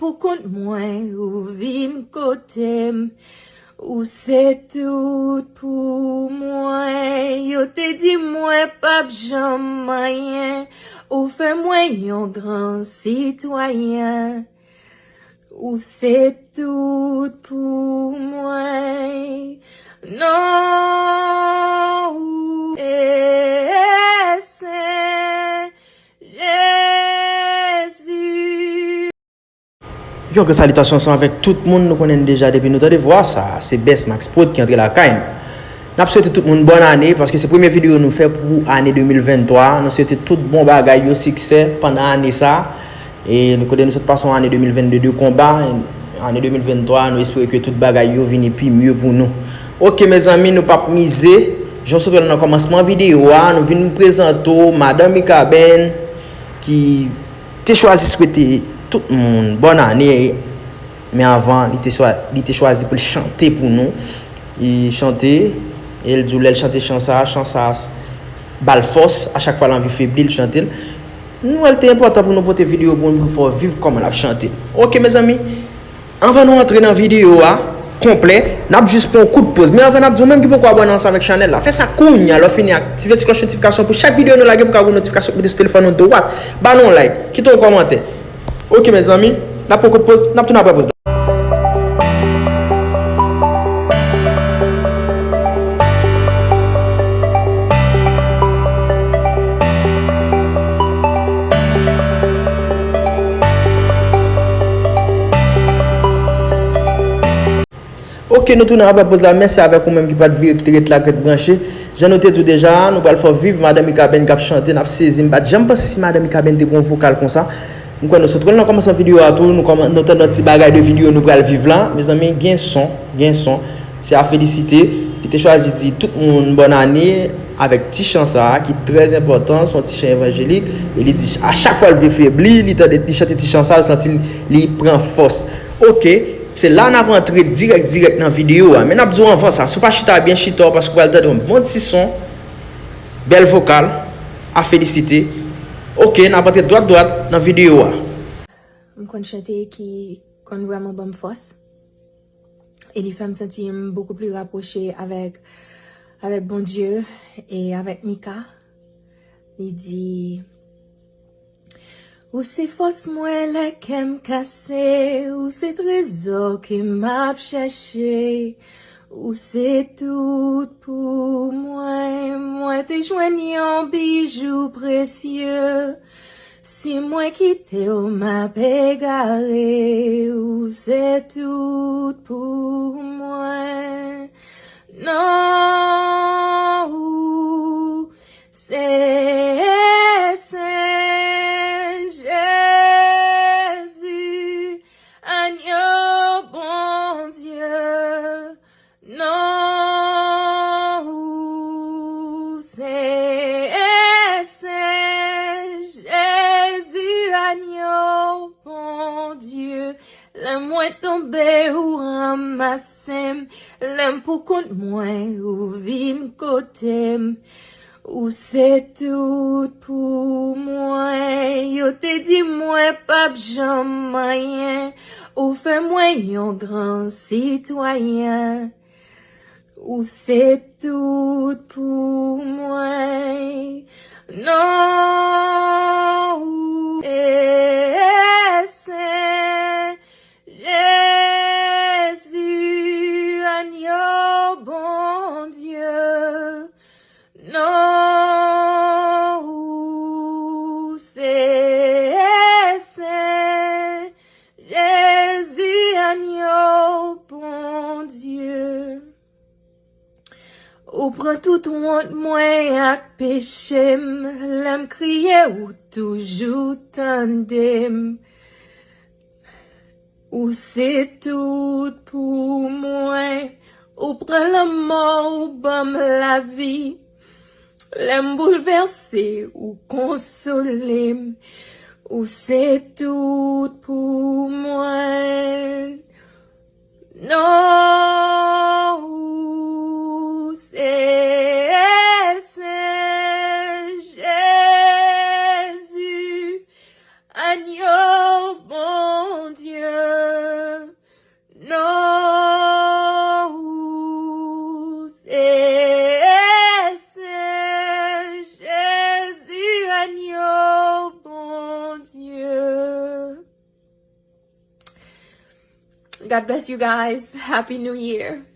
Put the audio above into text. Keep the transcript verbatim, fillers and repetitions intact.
Pou kont mwen, ou vin kote m. Ou se tout pou mwen. Yo te di mwen p ap janm anyen. Ou fè mwen yon gran sitwayen. Ou se tout pou mwen. Non, ou se Sen Jezi. Yon gran salitasyon ansanm avèk tout moun nou konnen deja depi nou tande vwa sa. Se Best Max Prod ki antre lakay nou. N ap swete tout moun bòn ane, paske se premye videyo nou fè pou ane de mil venntwa. Nou swete tout bon bagay yo, siksè pandan ane sa. E nou konnen nou sot pase yon ane de mil vennde de konba. Ane de mil venntwa, nou espere ke tout bagay yo vini pi mye pou nou. Oke, mezanmi, nou p ap mize. Jan w sot wè l nan kòmansman videyo a, nou vin prezante w Madan Mikaben ki te chwazi swete tout moun bòn ane. Men avan, li te chwa-, li te chwazi pou l chante pou nou. Li chante, e l di w lè l chante chan sa, chan sa ba l fòs. A chak fwa l anvi febli, l chante l. Nou wè l te enpòtan pou nou pote videyo pou nou, pou fè w viv kòman l ap chante. Oke, mezanmi, anvan nou antre nan videyo a konplè, n ap jis pran yon kout poz. Men avan, n ap di w menm ki poko abòne ansanm avèk chanèl la, fè sa kounye a, lè w fini aktive ti klòch notifikasyon pou chak videyo nou lage pou ka gen notifikasyon ki mete sou telefòn ou dwat. Ba nou yon like, kite yon kòmantè. Oke, mezanmi, n ap pran kout poz, n ap tounen apre poz la. Oke, nou tounen apre poz la. Mèsi avèk ou menm ki pa t vire, ki te ret la, ki ret branche. Jan nou te di w deja, nou pral fè w viv Madan Mikaben k ap chante, n ap sezi. M pa t janm panse si Madan Mikaben te gen yon vokal konsa. M kwè nou sot wè l nan kòmansman videyo a tou, nou kòman-, nou tande yon ti bagay de videyo nou pral viv la. Mezanmi, gen son, gen son. Se a felisite. Li te chwazi di tout moun bòn ane avèk ti chan sa a ki trè enpòtan, se yon ti chan evanjelik. E li di a chak fwa l vle febli, li tande, li chante ti chan sa a, l santi li pran fòs. Oke, se la n ap antre dirèk, dirèk nan videyo a. Men n ap di w anvan sa, si w pa chita byen, chita w, paske w pral tande yon bon ti son, bèl vokal, a felisite. Oke, n ap antre dwat, dwat nan videyo a. M konn chante ki konn vrèman ban m fòs. E li fè m santi m bokou pli rapwoche avèk, avèk Bondye e avèk Mika. Li di, ou se fòs mwen lè kè m kase, ou se trezò ke m ap chèche, ou se tout pou mwen. Mwen te jwenn yon bijou presye, si mwen kite w, m ap egare, ou se tout pou mwen. Non, ou se Sen Jezi, Agno Bondye. Non, ou se Sen Jezi, Agno Bondye. Lè mwen tonbe, ou ranmase m. Lè m pou kont mwen, ou vin kote m. Ou se tout pou mwen. Yo te di mwen p ap janm anyen. Ou fè mwen yon gran sitwayen. Ou se tout pou mwen. Non, ou se Sen Jezi, Agno Bondye. Non, ou se Sen Jezi, Agno Bondye. Ou pran tout wont mwen ak peche m, lè m kriye, ou toujou tande m. Ou se tout pou mwen. Ou pran lanmò, ou ban m lavi. Lè m boulvèse, ou konsole m. Ou se tout pou mwen. Non, ou se Sen Jezi, Agno God bless you guys. Happy New Year.